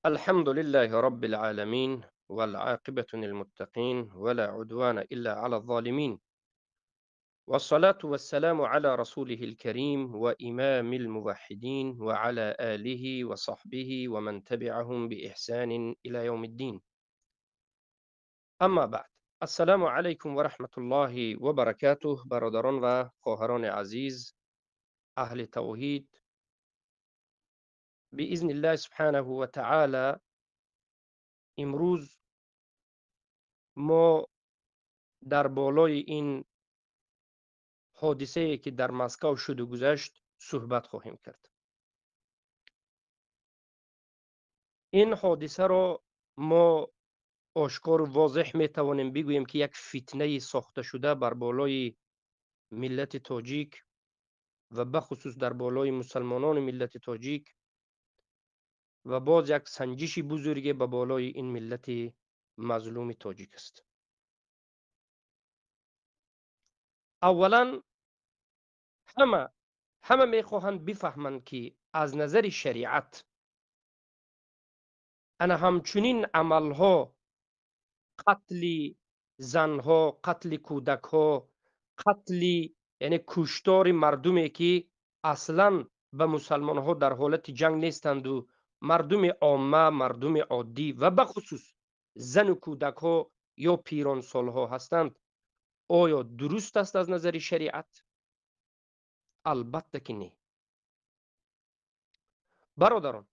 الحمد لله رب العالمين والعاقبة للمتقين ولا عدوان إلا على الظالمين والصلاة والسلام على رسوله الكريم وإمام الموحدين وعلى آله وصحبه ومن تبعهم بإحسان إلى يوم الدين. أما بعد، السلام علیکم و رحمت الله و برکاته. برادران و خواهران عزیز، اهل توحید، باذن الله سبحانه و تعالی امروز ما در بالای این حادثه که در مسکو شد و گذشت صحبت خواهیم کرد. این حادثه را ما آشکار و واضح می توانیم بگوییم که یک فتنه ساخته شده بر بالای ملت تاجیک و بخصوص در بالای مسلمانان ملت تاجیک و باز یک سنجش بزرگ به بالای این ملت مظلوم تاجیک است. اولا همه میخواهند بفهمند که از نظر شریعت انا همچنین عملها، قتل زنها، قتل کودکها، قتل یعنی کشتار مردمی که اصلا به مسلمانها در حالت جنگ نیستند و مردم عامه، مردم عادی و بخصوص زن و کودکها یا پیران سالها هستند، آیا درست است از نظر شریعت؟ البته که نه. برادران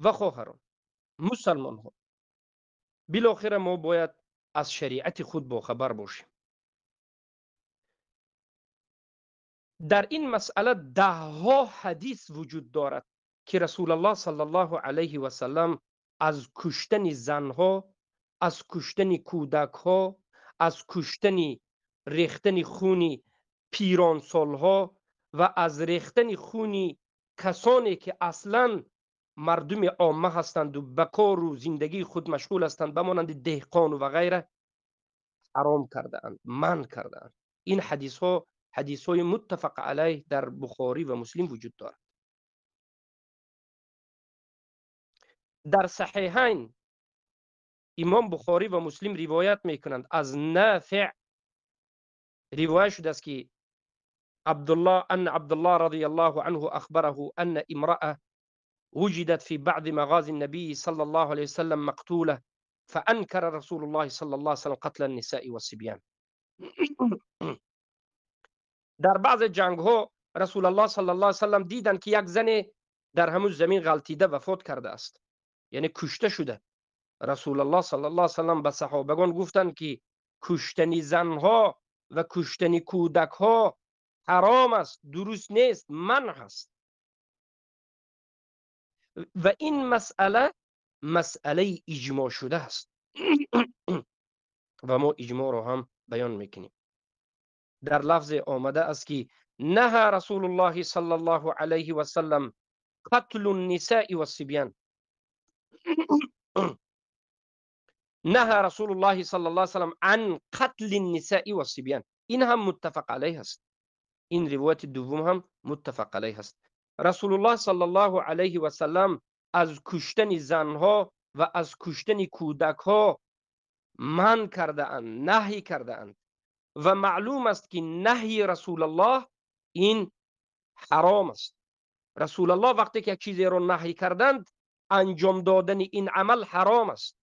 و خواهران مسلمان ها، بالاخره ما باید از شریعت خود باخبر باشیم. در این مسئله ده ها حدیث وجود دارد که رسول الله صلی الله علیه و سلم از کشتن زنها، از کشتن کودکها، از کشتن ریختن خون پیران سالها و از ریختن خون کسانی که اصلا مردم عامه هستند و به کار و زندگی خود مشغول هستند، به مانند دهقان و غیره، حرام کرده اند، منع کرده اند. این حدیث ها حدیث های متفق علیه در بخاری و مسلم وجود دارد. در صحیحین امام بخاری و مسلم روایت میکنند از نافع روایت شده است که عبدالله ان عبدالله رضی الله عنه اخبره ان امرأة وجدت في بعض مغازي النبي صلى الله عليه وسلم مقتولة فأنكر رسول الله صلى الله عليه وسلم قتل النساء والصبيان. در بعض جنگ ها رسول الله صلی الله علیه وسلم دیدند که یک زن در همون زمین غلطیده وفات کرده است، یعنی کشته شده. رسول الله صلی الله علیه وسلم به صحابگان گفتند که کشتن زنها و کشتن کودکها حرام است، درست نیست، منع است. و این مسئله مسئله اجماع شده است و ما اجماع را هم بیان میکنیم. در لفظ آمده است که نهى رسول الله صلی الله علیه و سلم قتل النساء والصبيان. نهى رسول الله صلی الله علیه و سلم عن قتل النساء والصبيان. این هم متفق علیه است. این روایت دوم هم متفق علیه است. رسول الله صلی الله علیه و سلم از کشتن زنها و از کشتن کودکها منع کرده اند، نهی کرده اند و معلوم است که نهی رسول الله این حرام است. رسول الله وقتی که یک چیزی را نهی کردند، انجام دادن این عمل حرام است.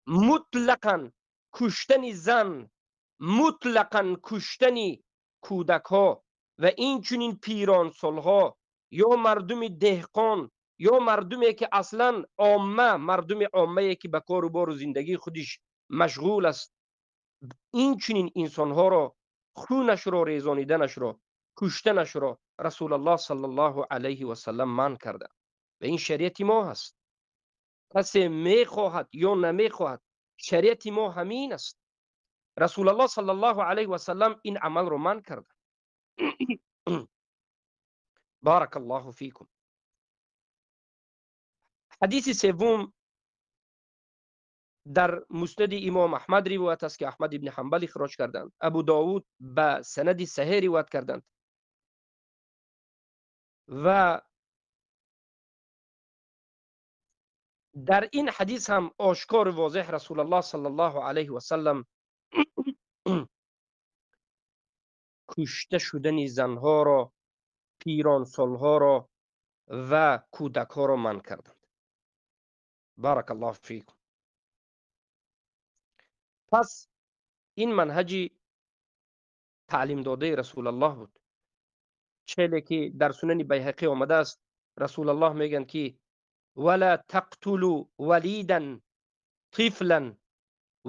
مطلقاً کشتن زن، مطلقاً کشتن کودکها و این چنین پیران سالها یا مردم دهقان یا مردمی که اصلا عامه، مردم عامه که به کار و بار و زندگی خودش مشغول است، این چنین انسانها را، خونش را، ریزانیدنش را، کشتنش را رسول الله صلی الله علیه و سلم منع کرده و این شریعت ما هست. کسی میخواهد یا نمیخواهد، شریعت ما همین است. رسول الله صلی الله علیه و سلم این عمل را منع کرده. بارک الله فیکم. حدیث سوم در مسند امام احمد روایت است که احمد ابن حنبل اخراج کردند، ابو داود به سند صحیح روایت کردند و Дар ин ҳадис ҳам ошкор возеҳ Расулуллоҳ саллаллоҳу алайҳи васаллам кушта шудани занҳоро, пиронсолҳоро ва кӯдакҳоро манъ карданд. Баракаллоҳу фикум. Пас ин манҳаҷи таълим додаи Расулуллоҳ буд. Челе ки дар Сунани Байҳақӣ омадааст, Расулуллоҳ мегӯянд ки ولا تقتلوا وليدا طفلا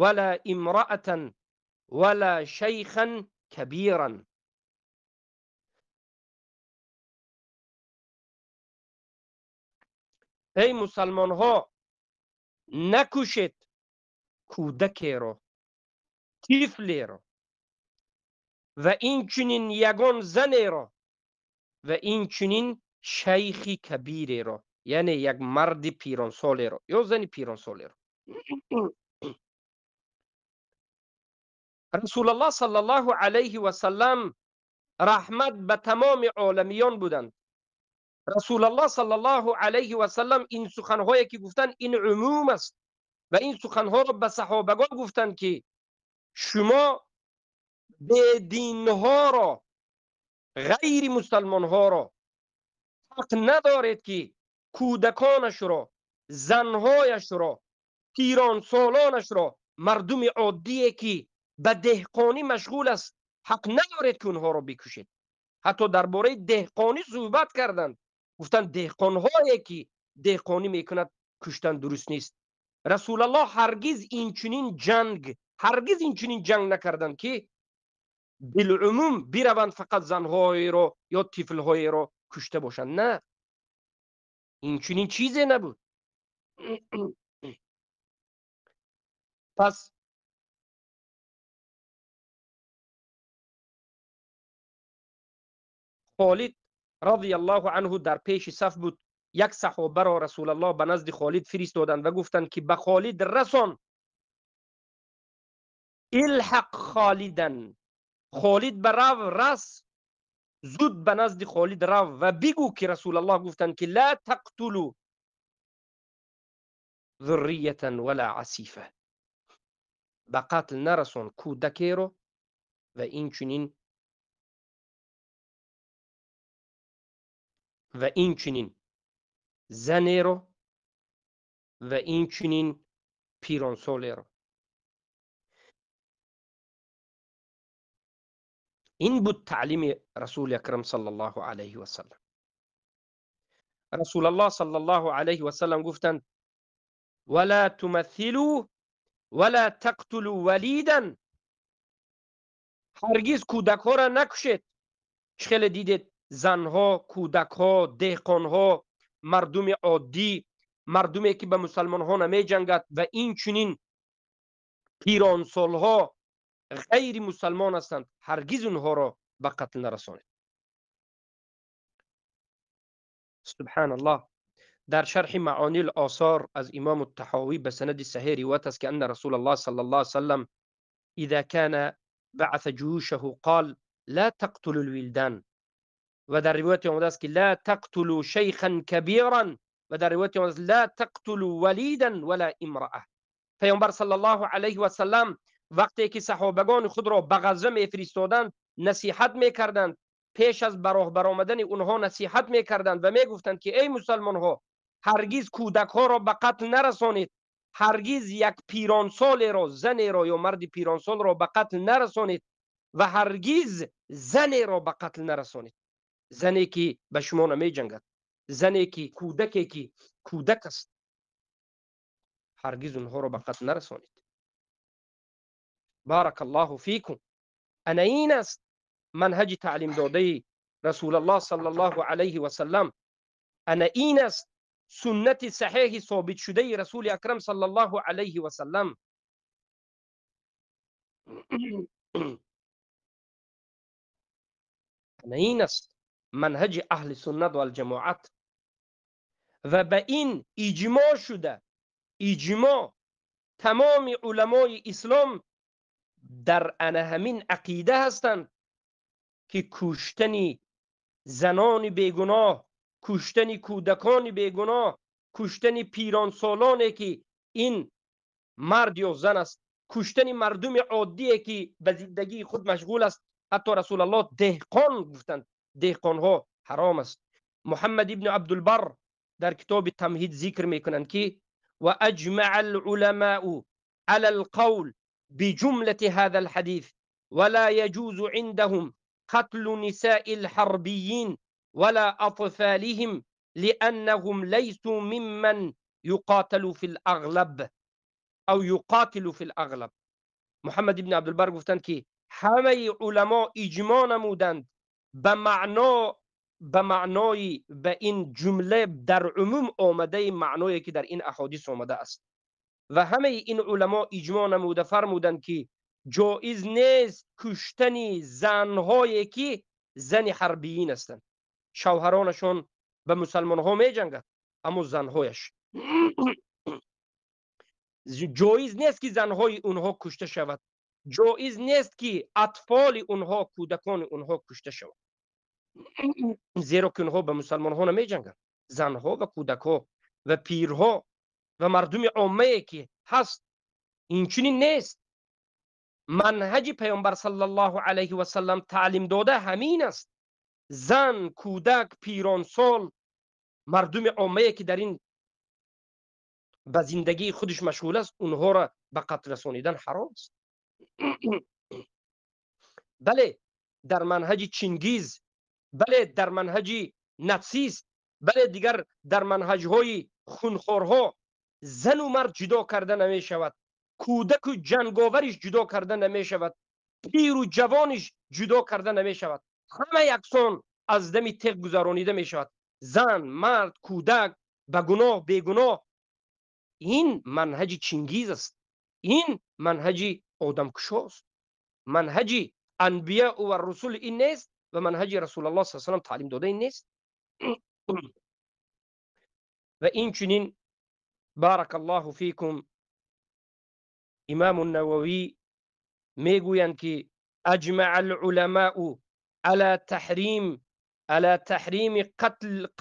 ولا امرأة ولا شيخا كبيرا. Эй мусалмонҳо, накушед кӯдакеро, тифлеро ва инчунин ягон занеро ва инчунин шайхи кабиреро, яъне як марди пиронсолеро ё зани пиронсолеро. Расулуллоҳ саллаллоҳу алайҳи васаллам раҳмат ба тамоми оламиён буданд. Расулуллоҳ саллаллоҳу алайҳи васаллам ин суханҳое ки гуфтанд, ин умум аст ва ин суханҳоро ба саҳобагон гуфтанд ки шумо бединҳоро, ғайри мусалмонҳоро ҳақ надоред ки кӯдаконашро, занҳояшро, пиронсолонашро, мардуми оддие ки ба деҳқонӣ машғул аст, ҳақ надоред ки онҳоро бикушед. Ҳатто дар бораи деҳқонӣ суҳбат карданд, гуфтанд деҳқонҳое ки деҳқонӣ мекунад куштан дуруст нест. Расулуллоҳ ҳаргиз инчунин ҷанг накарданд ки билумум бираванд фақат занҳоеро ё тифлҳоеро кушта бошанд. На, инчунин чизе набуд. Пас Холид радиаллоҳу анҳу дар пеши саф буд. Як саҳобаро Расулуллоҳ ба назди Холид фиристоданд ва гуфтанд ки ба Холид расон, илҳақ Холидан, Холид ба рав рас, зуд ба назди Холид рав ва бигӯ ки Расулуллоҳ гуфтанд ки ла тақтулу ذریة ولا عسیفه، ба қатл нарасон кӯдакеро ва инчунин занеро ва инчунин пиронсолеро. Ин буд таълими Расули Акрам саллаллоҳу алайҳи васаллам. Расулуллоҳ саллаллоҳу алайҳи васаллам гуфтанд: ولا تمثلوا ولا تقتلوا وليدا، ҳаргиз кӯдакҳоро накушед. Чӣ хеле дидед, занҳо, кӯдакҳо, деҳқонҳо, мардуми оддӣ, мардуме ки ба мусалмонҳо намеҷангад ва инчунин пиронсолҳо ғайри мусалмон ҳастанд, ҳаргиз онҳоро ба қатл нарасонед. Субҳаналлоҳ. Дар шарҳи маъонил осор аз имом Таҳовӣ ба санади саҳеҳ ривоят аст ки анна Расулуллоҳ саллаллоҳу алайҳи васаллам إذا كان بعث جيوشه قال لا تقتلوا الولدان، و در روایت آمده است که لا تقتلوا شیخا کبیرا، و در روایت آمده است لا تقتلوا وليدا ولا امرأة. پیامبر صلی الله علیه و سلم وقتی که صحابگان خود را به غزوه میفرستادند نصیحت میکردند، پیش از براه برآمدن اونها نصیحت میکردند و میگفتند که ای مسلمان ها، هرگز کودک ها را به قتل نرسانید، هرگز یک پیرانسال را، زن را یا مرد پیرانسال را به قتل نرسانید و هرگز زن را به قتل نرسانید. زنی که به شما نمی جنگد، زنی که کودکی که کودک است، هرگز اونها را به قتل نرسانید. بارک الله فیکم. انا این است منهج تعلیم داده رسول الله صلی الله علیه و سلم. انا این است سنت صحیح ثابت شده رسول اکرم صلی الله علیه و سلم. انا این است منهج اهل سنت و الجماعت و به این اجماع شده، اجماع تمام علمای اسلام در همین عقیده هستند که کشتن زنان بیگناه، کشتن کودکان بیگناه، куштани пиронсолоне ки ин мард ё зан аст, куштани мардуми оддие ки ба зиндагии худ машғул аст. Ҳатто Расулаллоҳ деҳқон гуфтанд, деҳқонҳо ҳаром аст. Муҳаммад ибн Абдулбар дар китоби Тамҳид зикр мекунанд ки ва аҷмаа алуламау ала алқавл биҷумлати ҳаза алҳадис ва ла яҷузу индахум қатлу нисаи алҳарбийин ва ла атфалиҳим лианнаҳум лайсу мимман юқаталу фил ағлаб ав юқатилу фил ағлаб. Муҳаммад ибн Абдулбар гуфтанд ки ҳамаи уламо иҷмоъ намуданд ба маънои ба ин ҷумла дар умум омадаи маъное ки дар ин аҳодис омада аст, ва ҳамаи ин уламо иҷмоъ намуда фармуданд ки ҷоиз нест куштани занҳое ки зани ҳарбиин ҳастанд. Шавҳаронашон ба мусалмонҳо меҷангад, аммо занҳояш ҷоиз нест ки занҳои онҳо кушта шавад, ҷоиз нест ки атфоли онҳо, кӯдакони онҳо кушта шавад, зеро ки онҳо ба мусалмонҳо намеҷанганд. Занҳо ва кӯдакҳо ва пирҳо ва мардуми оммае ки ҳаст, инчунин нест. Манҳаҷи Паёмбар саллаллоҳу алайҳи васаллам таълим дода ҳамин аст. Зан, кӯдак, пиронсол, мардуми оммае ки дар ин ба зиндагии худаш машғул аст, онҳоро ба қатл расонидан ҳаром аст. Бале, дар манҳаҷи Чингиз, бале, дар манҳаҷи натсист, бале, дигар дар манҳаҷҳои хунхорҳо зану мард ҷудо карда намешавад, кӯдаку ҷанговариш ҷудо карда намешавад, пиру ҷавониш ҷудо карда намешавад. Ҳама яксон аз дами теғ гузаронида мешавад. Зан, мард, кӯдак, ба гуноҳ, бегуноҳ. Ин манҳаҷи Чингиз аст, ин манҳаҷи одамкушост. Манҳаҷи анбия ва русул ин нест ва манҳаҷи Расулаллоҳ саллаллоҳу алайҳи васаллам таълим дода ин нест. Ва инчунин баракаллоҳу фикум, Имому Нававӣ мегӯянд ки аҷмаа алуламау ала таҳрими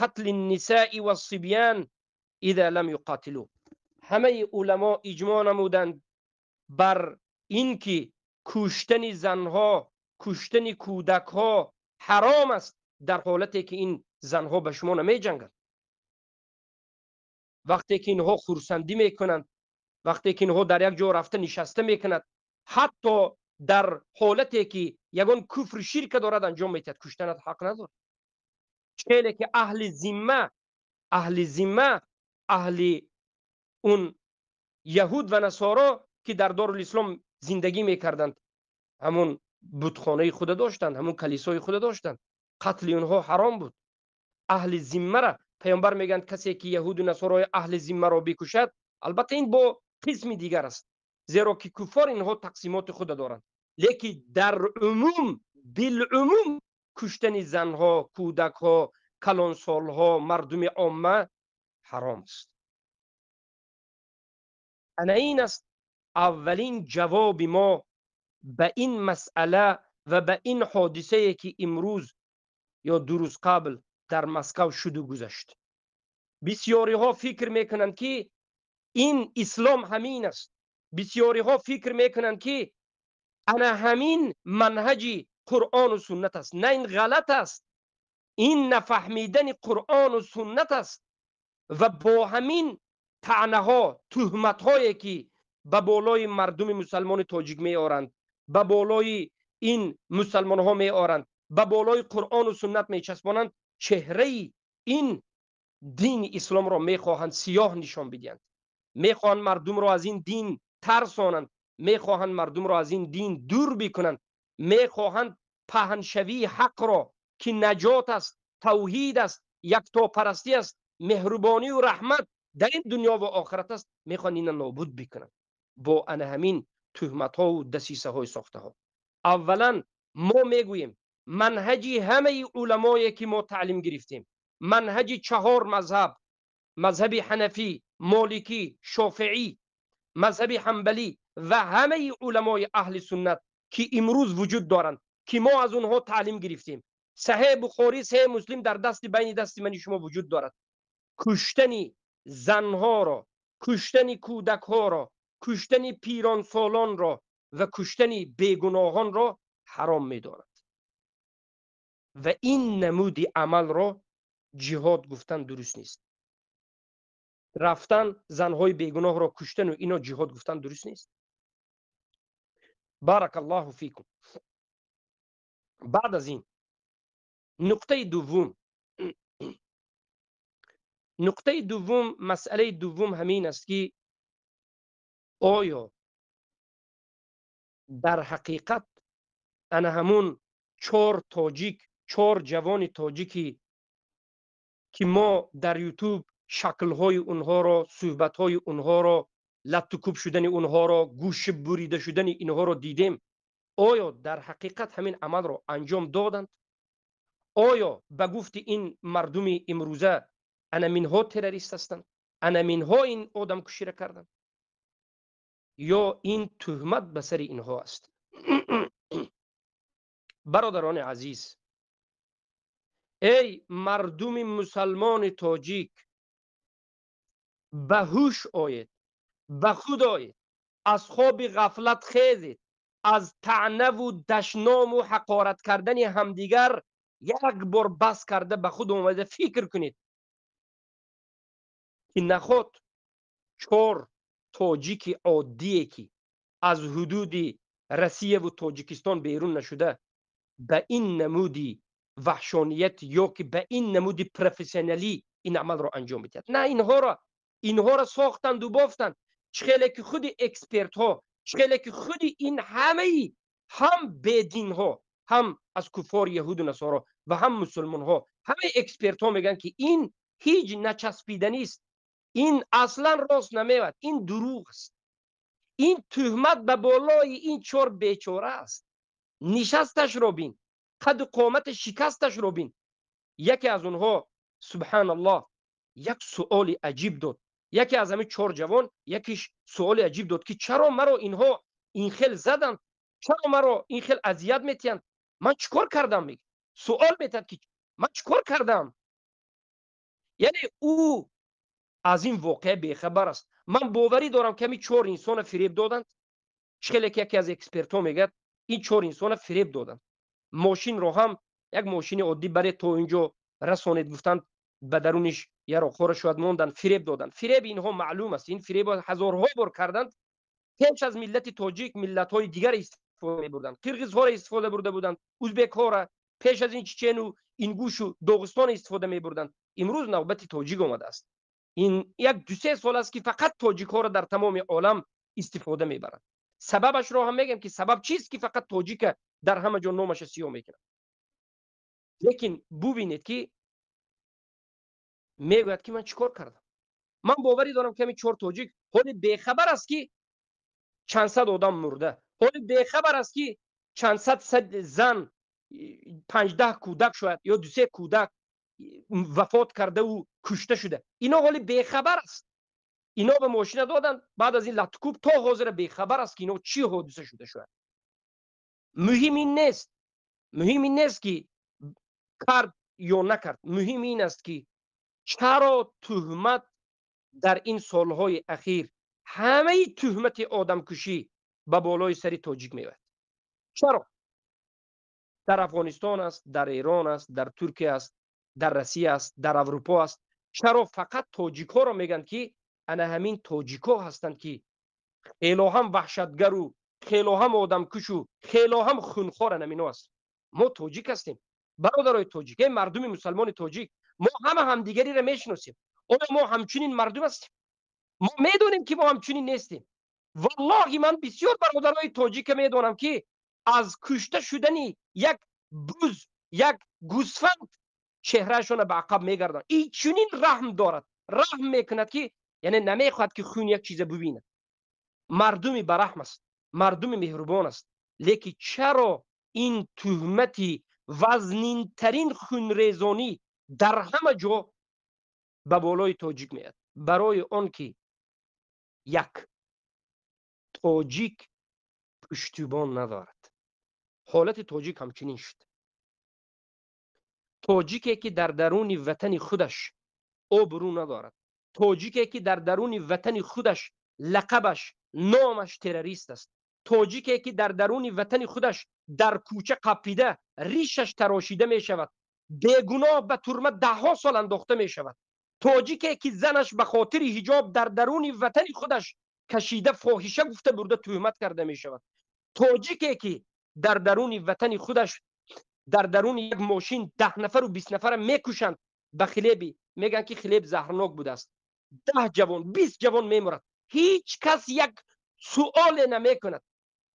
қатли нисаи вассибян иза лам юқотилу. Ҳамаи уламо иҷмоъ намуданд бар ин ки куштани занҳо, куштани кӯдакҳо ҳаром аст дар ҳолате ки ин занҳо ба шумо намеҷанганд. Вақте ки инҳо хурсандӣ мекунанд, вақте ки инҳо дар як ҷо рафта нишаста мекунанд, ҳатто дар ҳолате ки ягон куфр ширка дорад анҷом метиҳад, куштанат ҳақ надорад. Челе ки аҳли зимма, аҳли зимма, аҳли он яҳуд ва насоро ки дар Дорулислом зиндагӣ мекарданд, ҳамон бутхонаи худа доштанд, ҳамон калисои худа доштанд, қатли онҳо ҳаром буд. Аҳли зиммара Паёмбар мегӯянд касе ки яҳуду насорои аҳли зиммаро бикушад, албатта ин бо қисми дигар аст, зеро ки куффор инҳо тақсимоти худа доранд, лекин дар умум, билумум куштани занҳо, кӯдакҳо, калонсолҳо, мардуми омма ҳаром аст. Ана ин аст аввалин ҷавоби мо ба ин масъала ва ба ин ҳодисае ки имрӯз ё ду рӯз қабл дар Москав шуду гузашт. Бисёриҳо фикр мекунанд ки ин ислом ҳамин аст. Бисёриҳо фикр мекунанд ки ана ҳамин манҳаҷи Қуръону суннат аст. На, ин ғалат аст. Ин нафаҳмидани Қуръону суннат аст ва бо ҳамин таънаҳо, туҳматҳое ки ба болои мардуми мусалмони тоҷик меоранд, ба болои ин мусалмонҳо меоранд, ба болои Қуръону суннат мечаспонанд, чеҳраи ин дини исломро мехоҳанд сиёҳ нишон бидиҳанд. Мехоҳанд мардумро аз ин дин тарсонанд, мехоҳанд мардумро аз ин дин дур бикунанд, мехоҳанд паҳншавии ҳақро ки наҷот аст, тавҳид аст, яктопарастӣ аст, меҳрубонию раҳмат дар ин дунё ва охират аст, мехоҳанд ина нобуд бикунанд бо ана ҳамин туҳматҳову дасисаҳои сохтаҳо. Аввалан мо мегӯем манҳаҷи ҳамаи уламое ки мо таълим гирифтем, манҳаҷи чаҳор мазҳаб, мазҳаби ҳанафӣ, моликӣ, шофеӣ, мазҳаби ҳанбалӣ ва ҳамаи уламои аҳли суннат ки имрӯз вуҷуд доранд, ки мо аз онҳо таълим гирифтем, Саҳеҳ Бухорӣ, Саҳеҳ Муслим дар дасти байни дасти мани шумо вуҷуд дорад. Куштани занҳоро, куштани кӯдакҳоро, куштани пиронсолонро ва куштани бегуноҳонро ҳаром медонад. Ва ин намуди амалро ҷиҳод гуфтан дуруст нест. Рафтан занҳои бегуноҳро куштану ино ҷиҳод гуфтан дуруст нест. Баракаллоҳу фикум. Баъд аз ин нуқтаи дуввум, нуқтаи дуввум, масъалаи дуввум ҳамин аст, ки оё дар ҳақиқат ана ҳамун чор тоҷик, чор ҷавони тоҷикӣ, ки мо дар Ютуб шаклҳои онҳоро, суҳбатҳои онҳоро, латтукӯб шудани онҳоро, гӯши бурида шудани инҳоро дидем, оё дар ҳақиқат ҳамин амалро анҷом доданд? Оё ба гуфти ин мардуми имрӯза анаминҳо террорист ҳастанд, анаминҳо ин одамкуширо карданд, ё ин туҳмат ба сари инҳо аст? Бародарони азиз, эй мардуми мусалмони тоҷик, ба ҳуш оед, ба худ оед, аз хоби ғафлат хезед, аз таънаву дашному ҳақорат кардани ҳамдигар як бор бас карда ба худ омада фикр кунед, ки наход чор тоҷики оддие, ки аз ҳудуди Россияву Тоҷикистон берун нашуда, ба ин намуди ваҳшоният ё ки ба ин намуди профессионалӣ ин амалро анҷом медиҳад. На, инҳоро сохтанду бофтанд. Чӣ хеле ки худи экспертҳо, чӣ хеле ки худи ин ҳамаи ҳам бединҳо, ҳам аз куффори яҳуду насоро ва ҳам мусулмонҳо, ҳамаи экспертҳо мегӯянд, ки ин ҳеҷ начаспиданист, ин аслан рост намеояд, ин дурӯғ аст, ин туҳмат ба болои ин чор бечора аст. Нишасташро бин, қаду қомати шикасташро бин. Яке аз онҳо, субҳаналлоҳ, як суоли аҷиб дод. Яке аз ҳамин чор ҷавон якиш суоли аҷиб дод, ки чаро маро инҳо ин хел заданд, чаро маро ин хел азият метиҳанд, ман чӣ кор кардам? Мег суол метиҳад, ки ман чӣ кор кардам? Яъне ӯ аз ин воқеа бехабар аст. Ман боварӣ дорам, ки ҳамин чор инсона фиреб доданд. Чӣ хеле ки яке аз экспертҳо мегӯяд, ин чор инсона фиреб доданд. Мошинро ҳам як мошини оддӣ баре то инҷо расонед гуфтанд, ба даруниш яроқҳоро шояд монданд, фиреб доданд. Фиреби инҳо маълум аст. Ин фиреб ҳазорҳо бор карданд. Пеш аз миллати тоҷик миллатҳои дигар истифода мебурданд. Қирғизҳоро истифода бурда буданд, узбекҳоро, пеш аз ин чечену ингушу Доғистон истифода мебурданд. Имрӯз навбати тоҷик омадааст. Ин як дусе сол аст, ки фақат тоҷикҳоро дар тамоми олам истифода мебаранд. Сабабашро ҳам мегӯям, ки сабаб чист, ки фақат тоҷика дар ҳама ҷо номаша сиёҳ мекунад. Лекин бубинед, ки мегӯяд, ки ман чӣ кор кардам. Ман боварӣ дорам, ки ҳамин чор тоҷик ҳоли бехабар аст, ки чанд сад одам мурда, ҳоли бехабар аст, ки чанд сад зан, 15 кӯдак шояд ё дусе кӯдак вафот кардаву кушта шуда. Ино ҳоли бехабар аст. Ино ба мошина доданд, баъд аз ин латукӯб то ҳозира бехабар аст, ки ино чӣ ҳодиса шуда шояд. Муҳим ин нест, муҳим ин нест, ки кард ё накард. Муҳим ин аст, ки чаро туҳмат дар ин солҳои ахир ҳамаи туҳмати одамкушӣ ба болои сари тоҷик меояд. Чаро? Дар Афғонистон аст, дар Эрон аст, дар Туркия аст, дар Россия аст, дар Аврупо аст. Чаро фақат тоҷикҳоро мегӯянд, ки ана ҳамин тоҷикҳо ҳастанд, ки хело ҳам ваҳшатгару, хело ҳам одамкушу, хело ҳам хунхор анамино аст? Мо тоҷик ҳастем, бародарои тоҷик, эй мардуми мусалмони тоҷик, мо ҳама ҳамдигариро мешиносем. Оё мо ҳамчунин мардум ҳастем? Мо медонем, ки мо ҳамчунин нестем. Валлоҳи, ман бисёр бародарои тоҷика медонам, ки аз кушта шудани як буз, як гӯсфанд чеҳраашона ба ақаб мегардонад. Ин чунин раҳм дорад, раҳм мекунад, ки яъне намехоҳад, ки хун як чиза бубинад. Мардуми бараҳм аст, мардуми меҳрубон аст. Лекин чаро ин туҳмати вазнинтарин хунрезонӣ дар ҳама ҷо ба болои тоҷик меяд? Барои он ки як тоҷик пуштибон надорад. Ҳолати тоҷик ҳамчунин шуд. Тоҷике, ки дар даруни ватани худаш обрӯ надорад. Тоҷике ки дар даруни ватани худаш лақабаш, номаш террорист аст. Тоҷике ки дар даруни ватани худаш дар кӯча қапида, ришаш тарошида мешавад, бегуноҳ ба турма даҳҳо сол андохта мешавад. Тоҷике ки занаш ба хотири ҳиҷоб дар даруни ватани худаш кашида, фоҳиша гуфта бурда, туҳмат карда мешавад. Тоҷике ки дар даруни ватани худаш дар даруни як мошин 10 нафару 20 нафара мекушанд ба хлеби, мегӯянд ки хлеб заҳрнок будааст. 10 ҷавон, 20 ҷавон мемурад, ҳеҷ кас як суоле намекунад.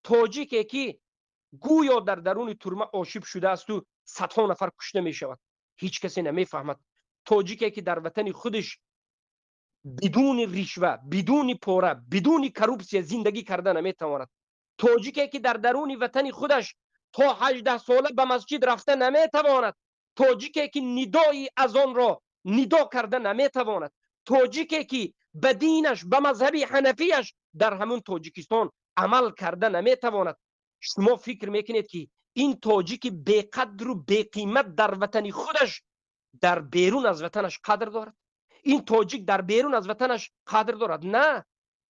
Тоҷике ки гӯё дар даруни турма ошиб шудаасту садҳо нафар кушта мешавад, ҳеҷ касе намефаҳмад. Тоҷике ки дар ватани худаш бидуни ришва, бидуни пора, бидуни коррупсия зиндагӣ карда наметавонад. Тоҷике ки дар даруни ватани худаш то 18 сола ба масҷид рафта наметавонад. Тоҷике ки нидои азонро нидо карда наметавонад. Тоҷике ки ба динаш, ба мазҳаби ҳанафияш дар ҳамун Тоҷикистон амал карда наметавонад. Шумо фикр мекунед, ки ин тоҷики беқадру беқимат дар ватани худаш дар берун аз ватанаш қадр дорад? Ин тоҷик дар берун аз ватанаш қадр дорад? На.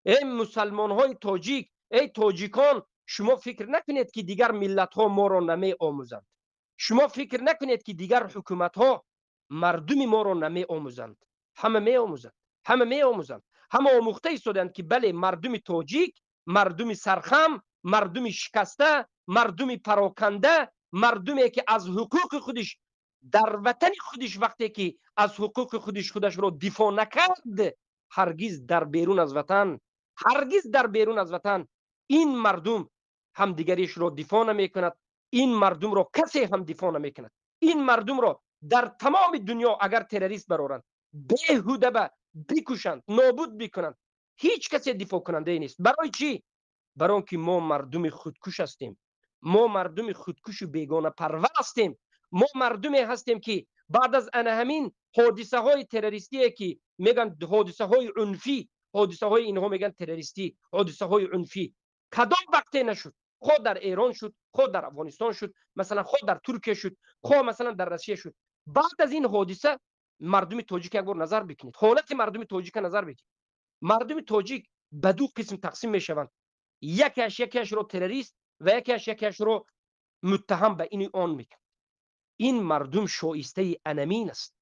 Эй мусалмонҳои тоҷик, эй тоҷикон, шумо фикр накунед, ки дигар миллатҳо моро намеомӯзанд. Шумо фикр накунед, ки дигар ҳукуматҳо мардуми моро намеомӯзанд. Ҳама меомӯзанд, ҳама меомӯзанд, ҳама омӯхта истоданд, ки бале, мардуми тоҷик мардуми сархам, мардуми шикаста, мардуми пароканда, мардуме ки аз ҳуқуқи худиш дар ватани худиш, вақте ки аз ҳуқуқи худиш худашро дифоъ накард, ҳаргиз дар берун аз ватан, ҳаргиз дар берун аз ватан ин мардум ҳамдигаришро дифоъ намекунад. Ин мардумро касе ҳам дифоъ намекунад. Ин мардумро дар тамоми дунё агар террорист бароранд, беҳуда ба бикушанд, нобуд бикунанд, ҳеҷ касе дифоъкунандае нест. Барои чӣ? Барои он ки мо мардуми худкуш ҳастем. Мо мардуми худкушу бегонапарвар ҳастем. Мо мардуме ҳастем, ки баъд аз ана ҳамин ҳодисаҳои террористие, ки мегӯянд ҳодисаҳои унфӣ, ҳодисаҳои инҳо мегӯянд террористӣ, ҳодисаҳои унфӣ кадом вақте нашуд, хо дар Эрон шуд, хо дар Афғонистон шуд, масалан, хо дар Туркия шуд, хо масалан дар Россия шуд. Баъд аз ин ҳодиса мардуми тоҷик як бор назар бикунед, ҳолати мардуми тоҷика назар бикунед. Мардуми тоҷик ба ду қисм тақсим мешаванд: якеаш якеашро террорист ва якеаш якеашро муттаҳам ба ини он мекунад. Ин мардум шоистаи анамин аст.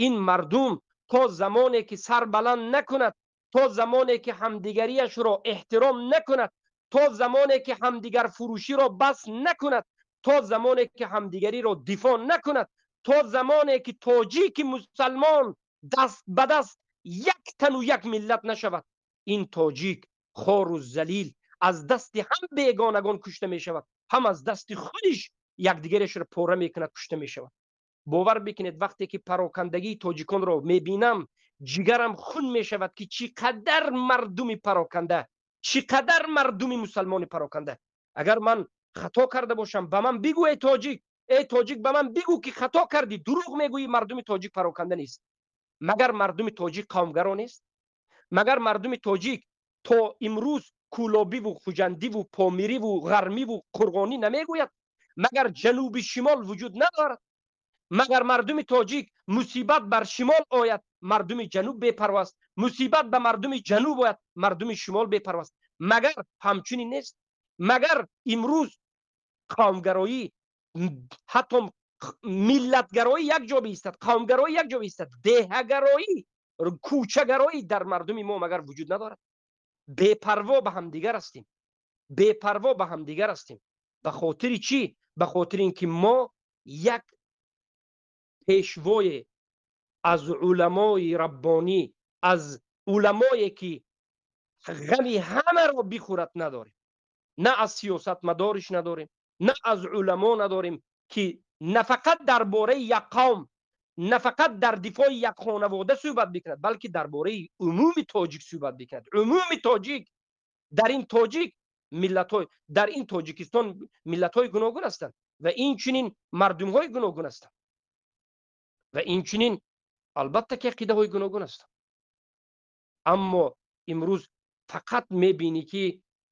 Ин мардум то замоне ки сар баланд накунад, то замоне ки ҳамдигариашро эҳтиром накунад, то замоне ки ҳамдигарфурӯширо бас накунад, то замоне ки ҳамдигариро дифоъ накунад, то замоне ки тоҷики мусалмон даст ба даст як тану як миллат нашавад, ин тоҷик хору залил аз дасти ҳам бегонагон кушта мешавад, ҳам аз дасти худиш якдигарашро пора мекунад, кушта мешавад. Бовар бикунед, вақте ки парокандагии тоҷиконро мебинам, ҷигарам хун мешавад, ки чӣ қадар мардуми пароканда, чӣ қадар мардуми мусалмони пароканда. Агар ман хато карда бошам, ба ман бигӯ: эй тоҷик, эй тоҷик, ба ман бигӯ, ки хато кардӣ, дурӯғ мегӯӣ, мардуми тоҷик пароканда нест. Магар мардуми тоҷик қавмгаро нест? Магар мардуми тоҷик то имрӯз кӯлобиву хуҷандиву помириву ғармиву қурғонӣ намегӯяд? Магар ҷануби шимол вуҷуд надорад? Магар мардуми тоҷик мусибат бар шимол ояд, мардуми ҷануб бепарво аст, мусибат ба мардуми ҷануб ояд, мардуми шимол бепарво аст? Магар ҳамчунин нест? Магар имрӯз қавмгароӣ, ҳатто миллатгароӣ як ҷо биистад, қавмгароӣ як ҷо биистад, деҳагароӣ, кӯчагароӣ дар мардуми мо магар вуҷуд надорад? Бепарво ба ҳамдигар ҳастем, бепарво ба ҳамдигар ҳастем. Ба хотири чӣ? Ба хотири ин ки мо як пешвое аз уламои раббонӣ, аз уламое ки ғами ҳамаро бихӯрад, надорем. На аз сиёсатмадориш надорем, на аз уламо надорем, ки на фақат дар бораи як қавм, на фақат дар дифои як хонавода суҳбат бикунад, балки дар бораи умуми тоҷик суҳбат бикунад. Умуми тоҷик. Дар ин тоҷик миллатҳои, дар ин Тоҷикистон миллатҳои гуногун ҳастанд ва инчунин мардумҳои гуногун ҳастанд ва инчунин албатта ки ақидаҳои гуногун ҳастанд. Аммо имрӯз фақат мебинӣ, ки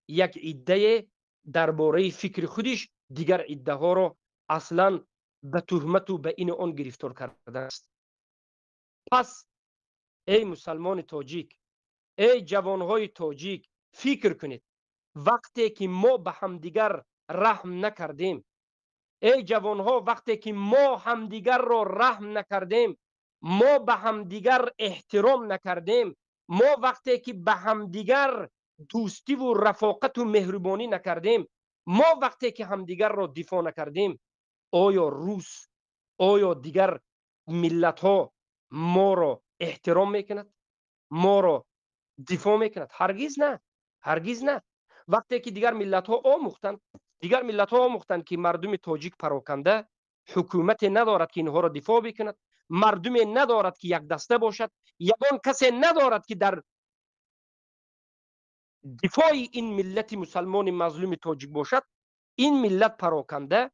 як иддае дар бораи фикри худиш дигар иддаҳоро аслан ба туҳмату ба ину он гирифтор кардааст. Пас Эй мусалмони тоҷик, эй ҷавонҳои тоҷик, фикр кунед, вақте ки мо ба ҳамдигар раҳм накардем, эй ҷавонҳо, вақте ки мо ҳамдигарро раҳм накардем, мо ба ҳамдигар эҳтиром накардем, мо вақте ки ба ҳамдигар дӯстиву рафоқату меҳрубонӣ накардем, мо вақте ки ҳамдигарро дифоъ накардем, оё рус, оё дигар миллатҳо моро эҳтиром мекунад, моро дифоъ мекунад? Ҳаргиз на, ҳаргиз на. Вақте ки дигар миллатҳо омӯхтанд, дигар миллатҳо омӯхтанд, ки мардуми тоҷик пароканда, ҳукумате надорад, ки инҳоро дифоъ бикунад, мардуме надорад, ки якдаста бошад, ягон касе надорад, ки дар дифои ин миллати мусалмони мазлуми тоҷик бошад, ин миллат пароканда,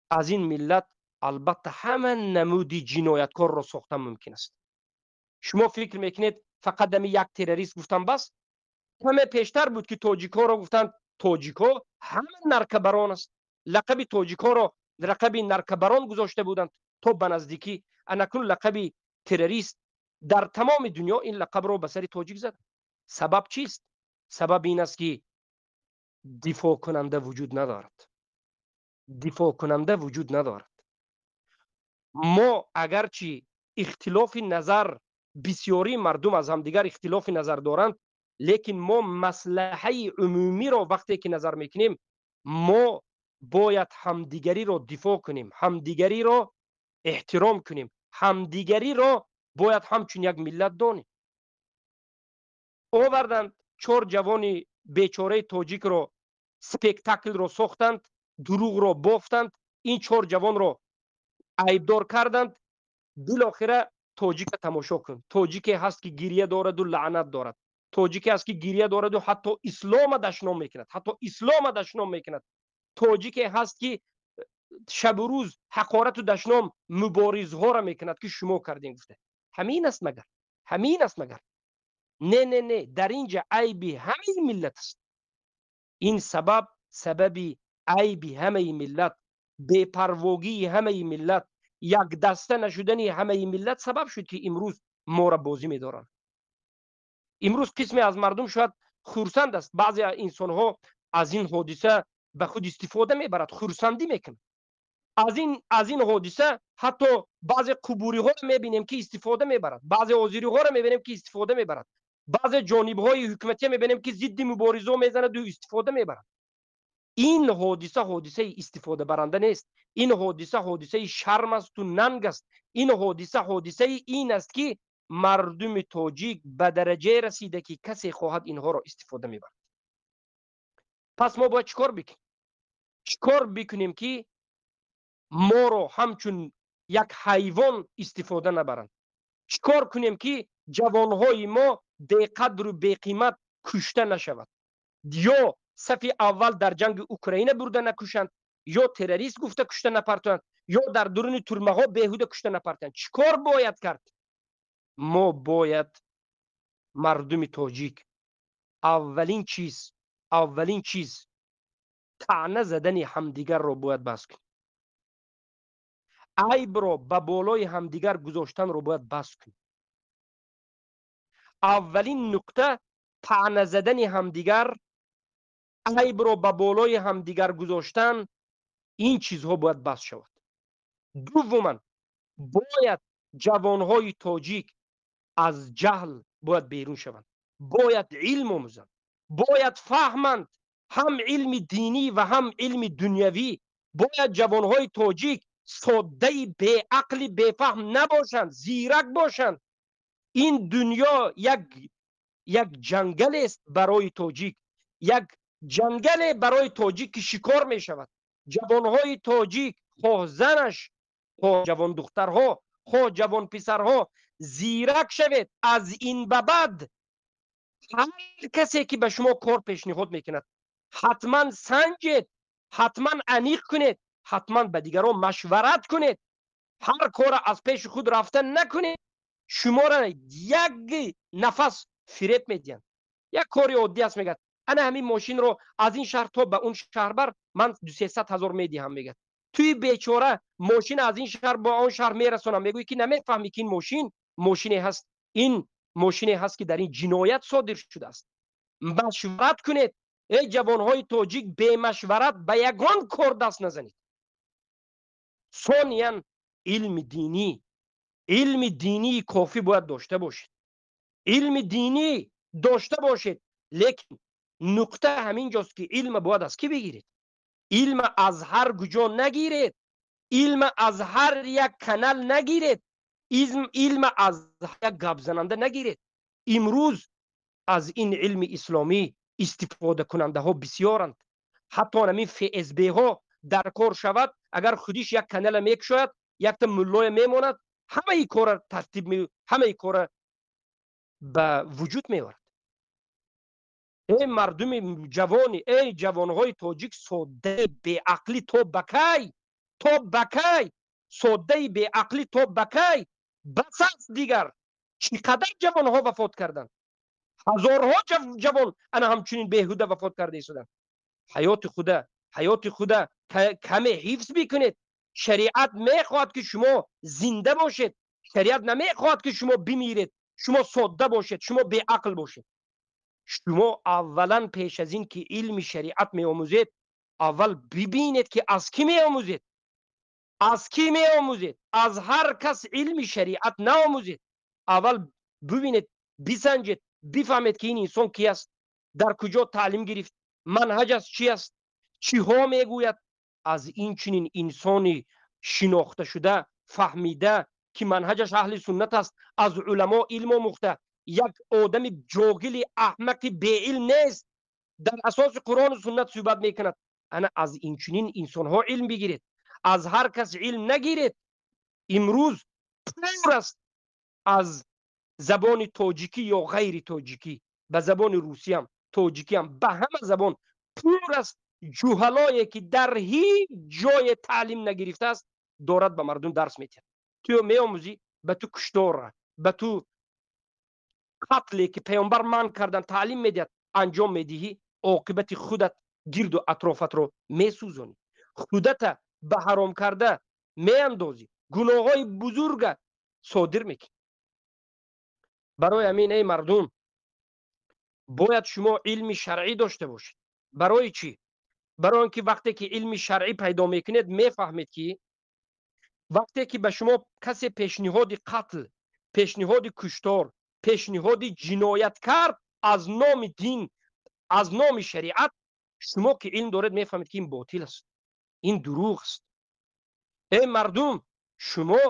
аз ин миллат албатта ҳама намуди ҷинояткорро сохта мумкин аст. Шумо фикр мекунед, фақат дами як террорист гуфтан бас? Каме пештар буд, ки тоҷикҳоро гуфтанд, тоҷикҳо ҳама наркобарон аст. Лақаби тоҷикҳоро лақаби наркобарон гузошта буданд то ба наздикӣ. Анакун лақаби террорист дар тамоми дунё ин лақабро ба сари тоҷик зад. Сабаб чист? Сабаб ин аст, ки дифоъкунанда вуҷуд надорад, дифоъкунанда вуҷуд надорад. Мо агарчи ихтилофи назар, бисёрии мардум аз ҳамдигар ихтилофи назар доранд, лекин мо маслаҳаи умумиро вақте ки назар мекунем, мо бояд ҳамдигариро дифоъ кунем, ҳамдигариро эҳтиром кунем, ҳамдигариро бояд ҳамчун як миллат донем. Оварданд чор ҷавони бечораи тоҷикро, спектаклро сохтанд, дурӯғро бофтанд, ин чор ҷавонро айбдор карданд. Билохира тоҷика тамошо кун. Тоҷике ҳаст, ки гирия дораду лаънат дорад, тоҷике ҳаст, ки гирия дораду ҳатто ислома дашном мекунад, ҳатто ислома дашном мекунад. Тоҷике ҳаст, ки шабу рӯз ҳақорату дашном муборизҳоро мекунад, ки шумо кардем гуфта. Ҳамин аст магар? Ҳамин аст магар? Не, не, не, дар ин ҷа айби ҳамаи миллат аст. Ин сабаб, сабаби айби ҳамаи миллат, бепарвогии ҳамаи миллат, якдаста нашудани ҳамаи миллат сабаб шуд, ки имрӯз моро бозӣ медоранд. Имрӯз қисме аз мардум шояд хурсанд аст. Баъзе инсонҳо аз ин ҳодиса ба худ истифода мебарад, хурсандӣ мекунад аз ин ҳодиса. Ҳатто баъзе қубуриҳоро мебинем, ки истифода мебарад, баъзе озириҳоро мебинем, ки истифода мебарад, баъзе ҷонибҳои ҳукуматия мебинем, ки зидди муборизо мезанаду истифода мебарад. Ин ҳодиса ҳодисаи истифодабаранда нест. Ин ҳодиса ҳодисаи шарм асту нанг аст. Ин ҳодиса ҳодисаи ин аст, ки мардуми тоҷик ба дараҷае расида, ки касе хоҳад, инҳоро истифода мебарад. Пас мо бояд чӣ кор бикунем? Чӣ кор бикунем, ки моро ҳамчун як ҳайвон истифода набаранд? Чӣ кор кунем, ки ҷавонҳои мо беқадру беқимат кушта нашавад, ё сафи аввал дар ҷанги Украина бурда накушанд, ё террорист гуфта кушта напартоянд, ё дар дуруни турмаҳо беҳуда кушта напартоянд? Чӣ кор бояд кард? Мо бояд, мардуми тоҷик, аввалин чиз, аввалин чиз, таъна задани ҳамдигарро бояд бас кунем, айбро ба болои ҳамдигар гузоштанро бояд бас кунем. Аввалин нуқта: таъна задани ҳамдигар, айбро ба болои ҳамдигар гузоштан, ин чизҳо бояд бас шавад. Дуввуман, бояд ҷавонҳои тоҷик аз ҷаҳл бояд берун шаванд, бояд илм омӯзанд, бояд фаҳманд, ҳам илми динӣ ва ҳам илми дунявӣ. Бояд ҷавонҳои тоҷик соддаи беақли бефаҳм набошанд, зирак бошанд. Ин дунё як ҷангалест барои тоҷик, як ҷангале барои тоҷик, ки шикор мешавад. Ҷавонҳои тоҷик, хоҳ занаш, хоҳ ҷавондухтарҳо, хоҳ ҷавонписарҳо, зирак шавед. Аз ин ба баъд ҳар касе ки ба шумо кор пешниҳод мекунад, ҳатман санҷед, ҳатман аниқ кунед, ҳатман ба дигарон машварат кунед. Ҳар кора аз пеши худ рафта накунед. Шуморо як нафас фиреб медиҳанд. Як кори оддӣ аст, мегӯяд, ана ҳамин мошинро аз ин шаҳр то ба он шаҳр бар, ман 200-300 ҳазор медиҳам, мегӯяд. Туи бечора мошин аз ин шаҳр ба он шаҳр мерасонам, мегӯӣ, ки намефаҳмӣ, ки ин мошин мошине ҳаст. Ин мошине ҳаст, ки дар ин ҷиноят содир шудааст. Машварат кунед, эй ҷавонҳои тоҷик, бемашварат ба ягон кор даст назанед. Сониян, илми динӣ, илми динии кофӣ бояд дошта бошед. Илми динӣ дошта бошед, лекин нуқта ҳамин ҷост, ки илма бояд аз кӣ бигиред? Илма аз ҳар куҷо нагиред, илма аз ҳар як канал нагиред, илма аз як гапзананда нагиред. Имрӯз аз ин илми исломӣ истифодакунандаҳо бисёранд. Ҳатто ҳамин ФСБҳо дар кор шавад, агар худиш як канала мекушояд, якта муллоя мемонад, ҳамаи кора тартиб, ҳамаи кора ба вуҷуд меорад. Эй мардуми ҷавони, эй ҷавонҳои тоҷик, соддаи беақлӣ то ба кай? То ба кай соддаи беақлӣ? То ба кай? Бас аст дигар. Чӣ қадар ҷавонҳо вафот карданд? Ҳазорҳо ҷавон ана ҳамчунин беҳуда вафот карда истоданд. Ҳаёти худа каме ҳифз бикунед. Шариат мехоҳад, ки шумо зинда бошед. Шариат намехоҳад, ки шумо бимиред, шумо содда бошед, шумо беақл бошед. Шумо аввалан пеш аз ин ки илми шариат меомӯзед, аввал бибинед, ки аз кӣ меомӯзед, аз кӣ меомӯзед. Аз ҳар кас илми шариат наомӯзед. Аввал бибинед, бисанҷед, бифаҳмед, ки ин инсон ки аст, дар куҷо таълим гирифт, манҳаҷаш чи аст, чиҳо мегӯяд. Аз ин чунин инсони шинохташуда, фаҳмида, ки манҳаҷаш аҳли суннат аст, аз уламо илм омӯхта, як одами ҷоҳили аҳмақи беилм нест, дар асоси Қуръону суннат суҳбат мекунад, ана аз инчунин инсонҳо илм бигиред. Аз ҳар кас илм нагиред. Имрӯз пур аст аз забони тоҷикӣ ё ғайри тоҷикӣ, ба забони русиям, тоҷикиам, ба ҳама забон пур аст ҷуҳалое, ки дар ҳеҷ ҷое таълим нагирифтааст, дорад ба мардум дарс медиҳад. Ту меомӯзӣ, ба ту куштора, ба ту қатле, ки паёмбар манъ кардан, таълим медиҳад, анҷом медиҳӣ, оқибати худат, гирду атрофатро месӯзонӣ, худата ба ҳаром карда меандозӣ, гуноҳҳои бузурга содир мекунӣ. Барои ҳамин, эй мардум, бояд шумо илми шаръӣ дошта бошед. Барои чӣ? Барои он ки вақте ки илми шаръӣ пайдо мекунед, мефаҳмед, ки вақте ки ба шумо касе пешниҳоди қатл, пешниҳоди куштор, пешниҳоди ҷиноят кард аз номи дин, аз номи шариат, шумо ки илм доред, мефаҳмед, ки ин ботил аст, ин дурӯғ аст. Эй мардум, шумо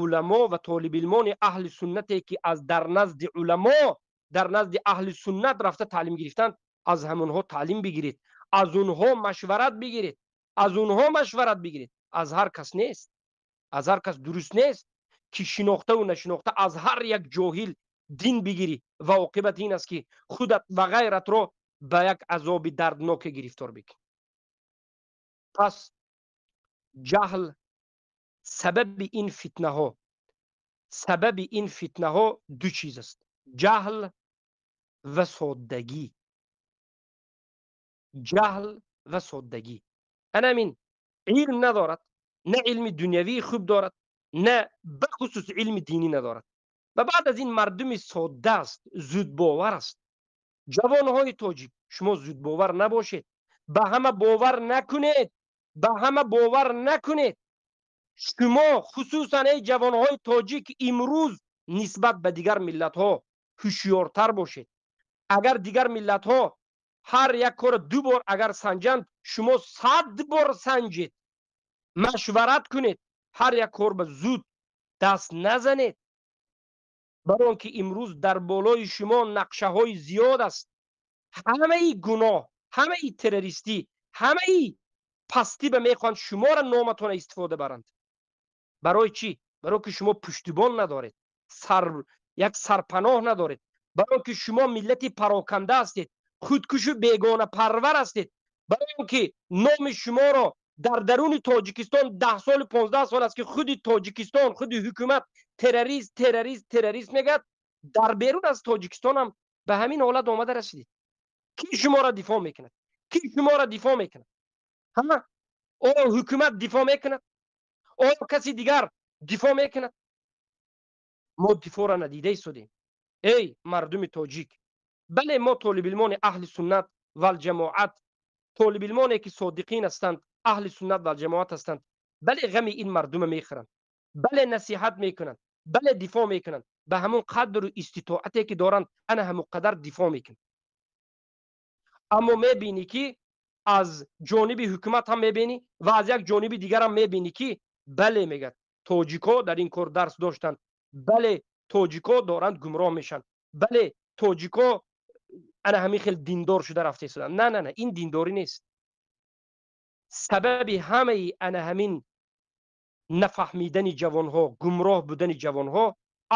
уламо ва толибилмони аҳли суннате, ки аз дар назди уламо, дар назди аҳли суннат рафта таълим гирифтанд, аз ҳамонҳо таълим бигиред, аз онҳо машварат бигиред, аз онҳо машварат бигиред. Аз ҳар кас нест, аз ҳар кас дуруст нест, ки шинохтаву нашинохта аз ҳар як ҷоҳил дин бигирӣ ва оқибат ин аст, ки худат ва ғайратро ба як азоби дардноке гирифтор бикунӣ. Пас ҷаҳл сабаби ин фитнаҳо, сабаби ин фитнаҳо ду чиз аст: ҷаҳл ва соддагӣ, ҷаҳл ва соддагӣ. Анамин илм надорад, на илми дунявии хуб дорад, на бахусус илми динӣ надорад. Ва баъд аз ин мардуми содда аст, зудбовар аст. Ҷавонҳои тоҷик, шумо зудбовар набошед, ба ҳама бовар накунед, ба ҳама бовар накунед. Шумо хусусан, эй ҷавонҳои тоҷик, имрӯз нисбат ба дигар миллатҳо ҳушёртар бошед. Агар дигар миллатҳо ҳар як корро ду бор агар санҷанд, шумо 100 бор санҷед, машварат кунед, ҳар як кор ба зуд даст назанед, барои он ки имрӯз дар болои шумо нақшаҳои зиёд аст. Ҳамаи гуноҳ, ҳамаи террористӣ, ҳамаи пастӣ ба мехоҳанд шуморо, номатона истифода баранд. Барои чӣ? Барои ки шумо пуштибон надоред, сар як сарпаноҳ надоред, барои он ки шумо миллати пароканда ҳастед, худкушу бегонапарвар ҳастед, барои он ки номи шуморо дар даруни Тоҷикистон 10 солу 15 сол аст, ки худи Тоҷикистон, худи ҳукумат террорист, террорист, террорист мегӯяд, дар берун аз Тоҷикистон ҳам ба ҳамин ҳолат омада расидед. Кӣ шуморо дифоъ мекунад? Кӣ шуморо дифоъ мекунад? Ҳа, оё ҳукумат дифоъ мекунад? Оё каси дигар дифоъ мекунад? Мо дифоъро надида истодем. Эй мардуми тоҷик, бале, мо толибилмони аҳли суннат валҷамоат, толибилмоне ки содиқин ҳастанд, аҳли суннат валҷамоат ҳастанд, бале, ғами ин мардума мехӯранд, бале, насиҳат мекунанд, бале, дифоъ мекунанд, ба ҳамон қадру иститоате ки доранд, ана ҳамон қадар дифоъ мекунанд. Аммо мебинӣ ки аз ҷониби ҳукумат ҳам мебинӣ ва аз як ҷониби дигарам мебинӣ ки бале, мегӯяд, тоҷикҳо дар ин кор дарс доштанд, бале, тоҷикҳо доранд гумроҳ мешаванд, бале, тоҷикҳо ана ҳамин хел диндор шуда рафта истоданд. На, на, на, ин диндорӣ нест. Сабаби ҳамаи ана ҳамин нафаҳмидани ҷавонҳо, гумроҳ будани ҷавонҳо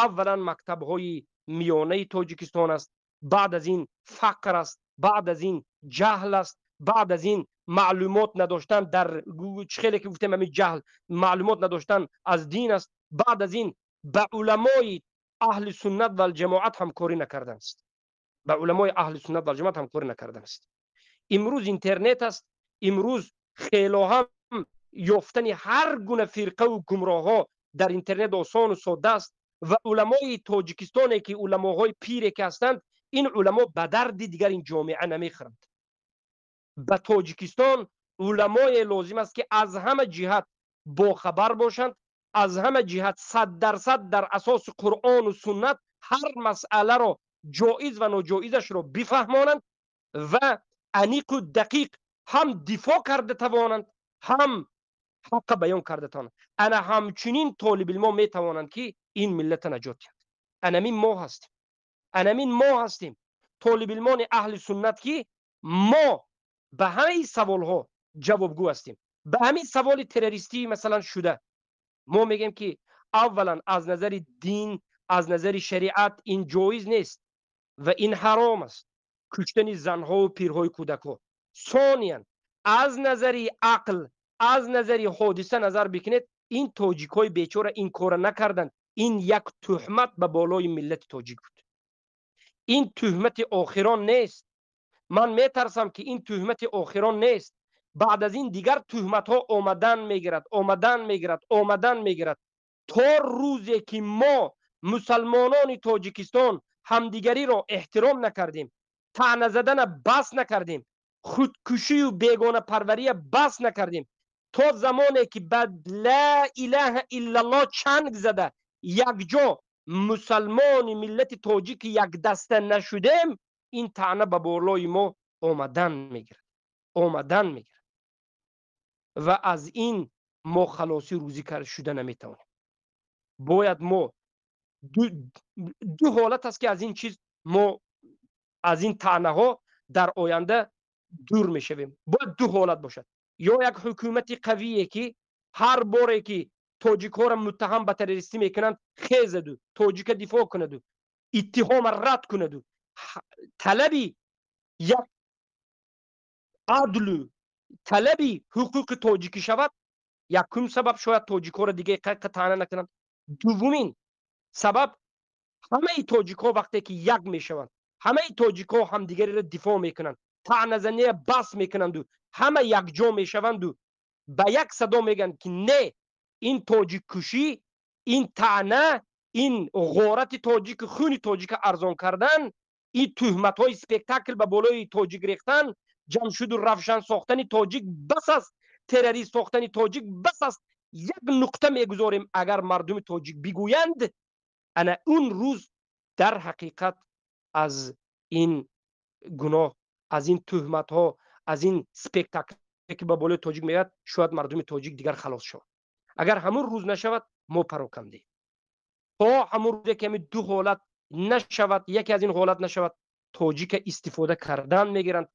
аввалан мактабҳои миёнаи Тоҷикистон аст, баъд аз ин фақр аст, баъд аз ин ҷаҳл аст, баъд аз ин маълумот надоштан дар чӣ хеле ки гуфтем, ҳамин ҷаҳл, маълумот надоштан аз дин аст, баъд аз ин ба уламои аҳли суннат валҷамоат ҳамкорӣ накардан аст, ба уламои аҳли суннат валҷамоат ҳамкорӣ накардан аст. Имрӯз интернет аст, имрӯз хело ҳам ёфтани ҳар гуна фирқаву гумроҳҳо дар интернет осону содда аст ва уламои Тоҷикистоне ки уламоҳои пире ки ҳастанд, ин уламо ба дарди дигар ин ҷомеа намехӯранд. Ба Тоҷикистон уламое лозим аст, ки аз ҳама ҷиҳат бохабар бошанд, аз ҳама ҷиҳат 100% дар асоси Қуръону суннат ҳар масъаларо ҷоиз ва ноҷоизашро бифаҳмонанд ва аниқу дақиқ ҳам дифоъ карда тавонанд, ҳам ҳаққа баён карда тавонанд. Ана ҳамчунин толибилмо метавонанд, ки ин миллата наҷот диҳанд. Анамин мо ҳастем, анамин мо ҳастем, толибилмони аҳли суннат, ки мо ба ҳамаи саволҳо ҷавобгӯ ҳастем. Ба ҳамин саволи террористӣ масалан шуда, мо мегӯем, ки аввалан аз назари дин, аз назари шариат ин ҷоиз нест ва ин ҳаром аст, куштани занҳову пирҳои кӯдакҳо. Сониян, аз назари ақл, аз назари ҳодиса назар бикунед, ин тоҷикҳои бечора ин кора накарданд. Ин як тӯҳмат ба болои миллати тоҷик буд. Ин тӯҳмати охирон нест. Ман метарсам, ки ин тӯҳмати охирон нест. Баъд аз ин дигар тӯҳматҳо омадан мегирад, омадан мегирад, омадан мегирад, то рӯзе ки мо мусалмонони Тоҷикистон ҳамдигариро эҳтиром накардем, таъна задана бас накардем, худкушию бегонапарвария бас накардем, то замоне ки ба ла илаҳа иллаллоҳ чанг зада якҷо мусалмони миллати тоҷики якдаста нашудем, ин таъна ба болои мо омадан мегирад, омадан мегирад ва аз ин мо халосӣ рӯзӣ шуда наметавонем. Бояд мо ду ҳолат аст, ки аз ин чиз мо, аз ин таънаҳо дар оянда дур мешавем. Бояд ду ҳолат бошад: ё як ҳукумати қавие, ки ҳар боре ки тоҷикҳоро муттаҳам ба террористӣ мекунанд, хезаду тоҷика дифоъ кунаду иттиҳома рад кунаду талаби як адлу талаби ҳуқуқи тоҷикӣ шавад. Якум сабаб, шояд тоҷикҳоро дига таъна накунанд. Дуввумин сабаб, ҳамаи тоҷикҳо вақте ки як мешаванд, ҳамаи тоҷикҳо ҳамдигариро дифоъ мекунанд, таъназания бас мекунанду ҳама якҷо мешаванду ба як садо мегӯянд, ки не, ин тоҷиккушӣ, ин таъна, ин ғорати тоҷик, хуни тоҷика арзон кардан, ин тӯҳматҳои спектакл ба болои тоҷик рехтан, Ҷамшуду Равшан сохтани тоҷик бас аст, террорист сохтани тоҷик бас аст, як нуқта мегузорем, агар мардуми тоҷик бигӯянд, ана он рӯз дар ҳақиқат аз ин гуноҳ, аз ин тӯҳматҳо, аз ин спектакле ки ба болои тоҷик меояд, шояд мардуми тоҷик дигар халос шавад. Агар ҳамун рӯз нашавад, мо парокандаем. То ҳамун рӯзе ки ҳамин ду ҳолат нашавад, яке аз ин ҳолат нашавад, тоҷика истифода кардан мегиранд.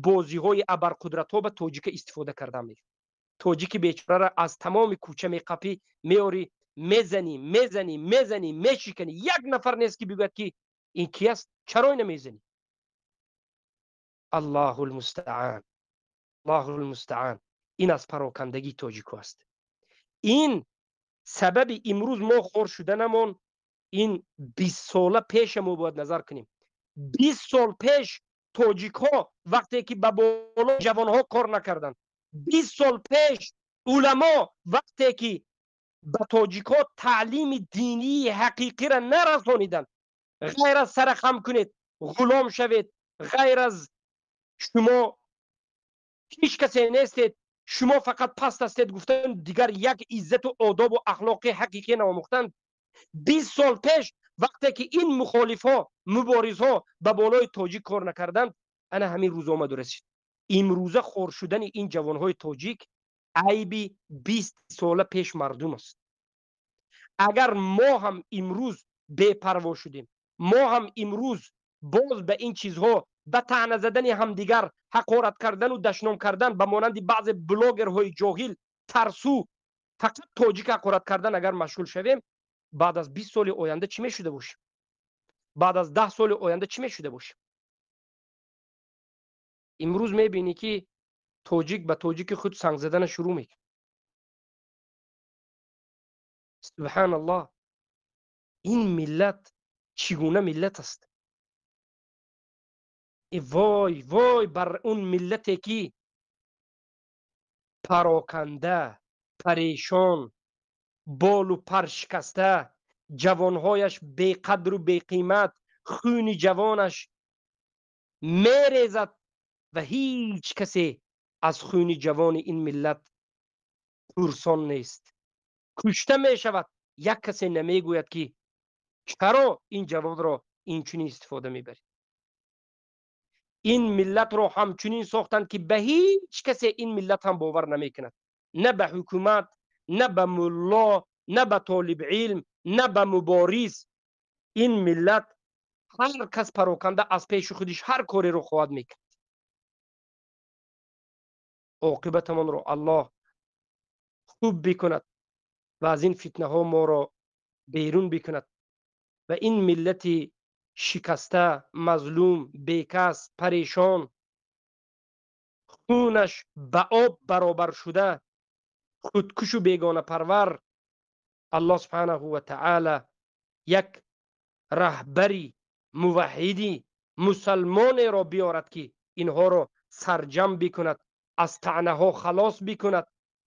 Бозиҳои абарқудратҳо ба тоҷика истифода кардан мегиранд. Тоҷики бечораро аз тамоми кӯча меқапӣ, меорӣ, мезанӣ, мезанӣ, мезанӣ, мешиканӣ. Як нафар нест, ки бигӯяд, ки ин ки аст, чаро ина мезанӣ? Аллоҳу лмустаан, Аллоҳу лмустаан. Ин аз парокандагии тоҷико аст. Ин сабаби имрӯз мо хор шуданамон. Ин 20 сола пеша мо бояд назар кунем. 20 сол пеш тоҷикҳо вақте ки ба боло ҷавонҳо кор накарданд, 20 сол пеш уламо вақте ки ба тоҷикҳо таълими динии ҳақиқиро нарасониданд. Ғайр аз сара хам кунед, ғулом шавед, ғайр аз шумо ҳеҷ касе нестед, шумо фақат паст ҳастед гуфтан, дигар як иззату одобу ахлоқи ҳақиқӣ наомӯхтанд. 20 сол пеш вақте ки ин мухолифҳо, муборизҳо ба болои тоҷик кор накарданд, ана ҳамин рӯз омаду расид. Имрӯза хор шудани ин ҷавонҳои тоҷик айби 20 сола пеш мардум аст. Агар мо ҳам имрӯз бепарво шудем, мо ҳам имрӯз боз ба ин чизҳо, ба таъна задани ҳамдигар, ҳақорат кардану дашном кардан ба монанди баъзе блогерҳои ҷоҳил, тарсу, фақат тоҷик ҳақорат кардан агар машғул шавем, баъд аз 20 соли оянда чӣ мешуда бошем? Баъд аз 10 соли оянда чӣ мешуда бошем? Имрӯз мебинӣ, ки тоҷик ба тоҷики худ санг задана шурӯъ мекунад. Субҳаналлоҳ, ин миллат чӣ гуна миллат аст? Вой, вой бар он миллате, ки пароканда, парешон, болу пар шикаста, ҷавонҳояш беқадру беқимат, хуни ҷавонаш мерезад ва ҳеҷ касе аз хуни ҷавони ин миллат пурсон нест. Кушта мешавад, як касе намегӯяд, ки чаро ин ҷавонро инчунин истифода мебаред. Ин миллатро ҳамчунин сохтанд, ки ба ҳеҷ касе ин миллат ҳам бовар намекунад, на ба ҳукумат, на ба мулло, на ба толибилм, на ба мубориз. Ин миллат ҳар кас пароканда аз пеши худиш ҳар кореро хоҳад мекард. Оқибатамонро Аллоҳ хуб бикунад ва аз ин фитнаҳо моро берун бикунад ва ин миллати шикаста, мазлум, бекас, парешон, хунаш ба об баробар шуда, худкушу бегонапарвар, Аллоҳ субҳанаҳу ва таъала як раҳбари муваҳҳиди мусалмонеро биёрад, ки инҳоро сарҷам бикунад, аз таънаҳо халос бикунад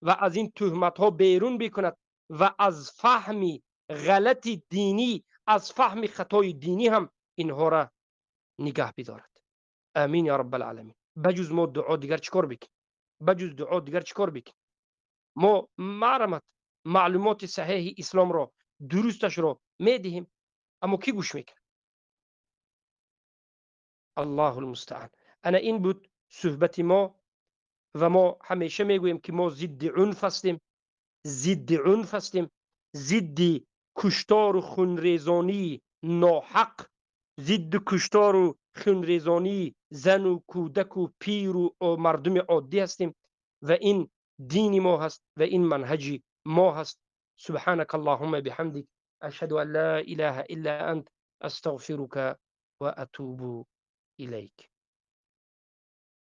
ва аз ин туҳматҳо берун бикунад ва аз фаҳми ғалати динӣ, аз фаҳми хатои динӣ ҳам инҳоро нигаҳ бидорад. Амин я раббал аламин. Ба ҷуз мо дуо дигар чӣ кор бикунем? Ба ҷуз дуо дигар чӣ кор бикунем? Мо маърамат маълумоти саҳеҳи исломро, дурусташро медиҳем, аммо кӣ гӯш мекунад? Аллоҳу лмустаан. Ана ин буд суҳбати мо ва мо ҳамеша мегӯем, ки мо зидди унф ҳастем, зидди унф ҳастем, зидди куштору хунрезонии ноҳақ, зидди куштору хунрезонии зану кӯдаку пиру мардуми оддӣ ҳастем ва ин дини мо ҳаст ва ин манҳаҷи мо ҳаст. Субҳанака Аллоҳумма биҳамдик, ашҳаду ан ла илаҳа илла ант, астағфирука ва атубу илайк.